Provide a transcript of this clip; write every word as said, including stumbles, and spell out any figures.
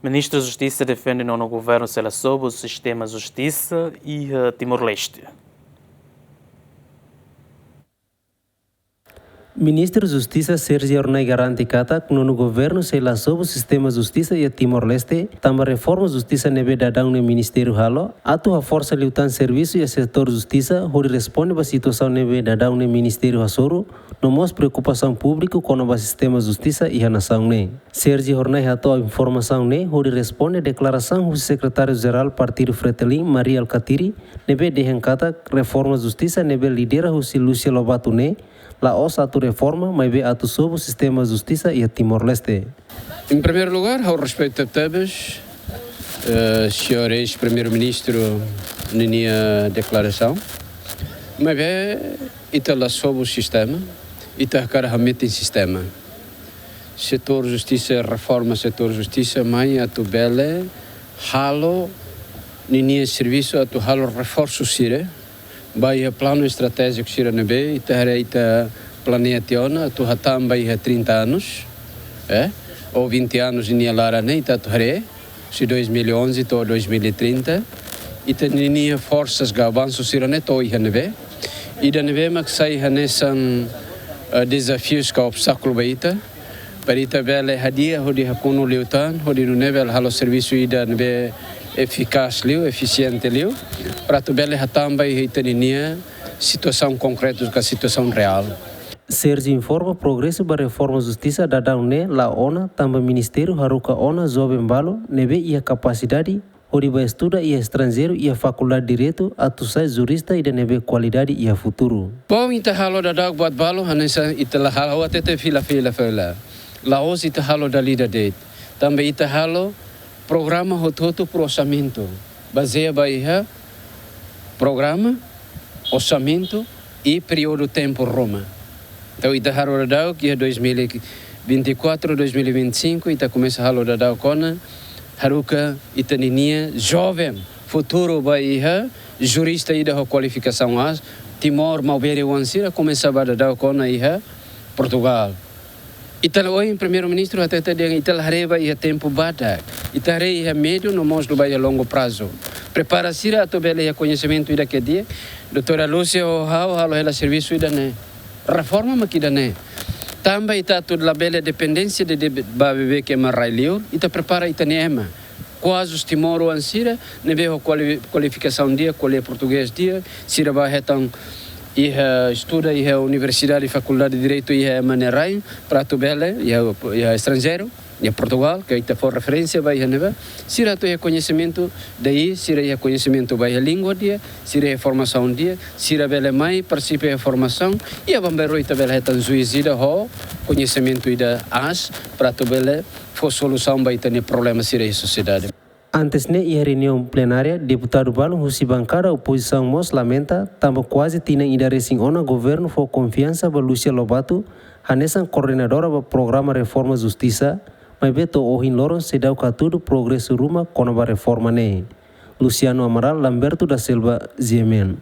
Ministru Justisa defende nonu governu sei la sobu sistema justisa iha Timor-Leste. Ministru Justisa Sérgio Hornai garante katak nonu governu sei la sobu sistema justisa iha Timor-Leste, tanba reforma justisa ne'ebé daudaun ne'e ministériu halo, atu haforsa liután servisu iha setór justisa, hodi responde ba situasaun ne'ebé daudaun ne'e ministériu hasoru, no mós preokupasaun públiku kona-ba sistema justisa iha nasaun ne'e. Sérgio Hornai hato'o informasaun ne'e hodi responde deklarasaun husi Sekretáriu Jerál Partidu Fretilin, Mari Alkatiri, ne'ebé dehan katak reforma justisa ne'ebé lidera husi Lúcia Lobato ne'e, la'ós atu reforma, maibé atu sobu sistema justisa iha Timor-Leste. Em primeiro lugar, ha'u respeita tebes, eh, señór eis-primeiru-ministru ninia deklarasaun. Maibé ita la sobu sistema, ita hakarak hametin sistema. Setór justisa, reforma setór justisa, mai atu bele halo ninia servisu, atu halo reforsu sira ba iha planu estratéjiku sira ne'ebé ita haree, ita planeia tiha ona atu hatán ba iha trinta anos, eh, ou vinte anos ninia laran ne'e, ita atu haree husi dois mil e onze to'o dois mil e trinta, ita ninia forsas ka avansu sira ne'e to'o iha ne'ebé. Ida ne'ebé mak sai hanesan, eh, dezafius ka obstákulu ba ita, para ita bele hadi'a hodi hakonu liután, hodi nune'e bele halo servisu ida ne'ebé efikás liu, efisiente liu, para atu bele hatán ba iha ita ninia situasaun konkretu ka situasaun reál. Sérgio informa progresu ba reforma justisa daudaun ne'e la'o ona, tanba ministériu haruka ona joven balu ne'ebé iha kapasidade hodi bá estuda iha estranjeiru iha Fakuldade Direitu atu sai jurista ida ne'ebé kualidade iha futuru. Bom, ita halo daudauk buat balu, hanesan ita la halo, ha'u hatete fila, fila, fila. La'ós ita halo dala ida de'it. Tanba ita halo programa hotu-hotu pro orsamentu. Bazeia ba iha programa, orsamentu i períodu tempu ruma. Entaun, ita halo daudauk iha dois mil e vinte e quatro, dois mil e vinte e cinco, ita komesa halo daudauk ona, haruka ita ninia joven futuru ba iha jurista ida ho kualifikasaun aas, Timor, maubere-oan sira komesa bá daudauk ona iha Portugal. Ita la, ohin Primeiru-Ministru hatete dehan ita la haree ba iha tempu badak. Ita haree iha médiu no mós lubun ba iha longu prazu. Prepara sira atu bele iha koñesimentu ida ke di'ak. Doutora Lúcia ho ha'u halo hela servisu ida-ne'e. Reforma mak ida-ne'e. Tanba ita atu labele dependénsia de, de ba bebé ke ema rai-liur, ita prepara ita-nia ema. Kuazus timoroan sira ne'ebé ho kuali-, kualifikasaun di'ak, ko'alia portugés di'ak, sira bá hetan iha estuda iha universidade, fakuldade direitu iha ema nia rain, para atu bele iha, iha estranjeiru, iha Portugal, ke ita fó referénsia ba iha ne'ebá, sira atu iha koñesimentu, daí sira iha koñesimentu ba iha língua di'ak, sira iha formasaun di'ak, sira bele mai partisipa iha formasaun, iha bambaru ita bele hetan juís ida ho koñesimentu ida aas, para atu bele fó solusaun ba ita-nia problema sira iha sosiedade. Antes ne'e, iha reuniaun plenária, deputadu balu husi bankada opozisaun mós lamenta, tanba kuaze tinan ida resin ona governu fó konfiansa ba Lúcia Lobato, hanesan koordenadora ba programa reforma justisa, maibé to'o ohin loron seidauk hatudu progresu ruma kona-ba reforma ne'e. Luciano Amaral, Lamberto da Silva, G M N.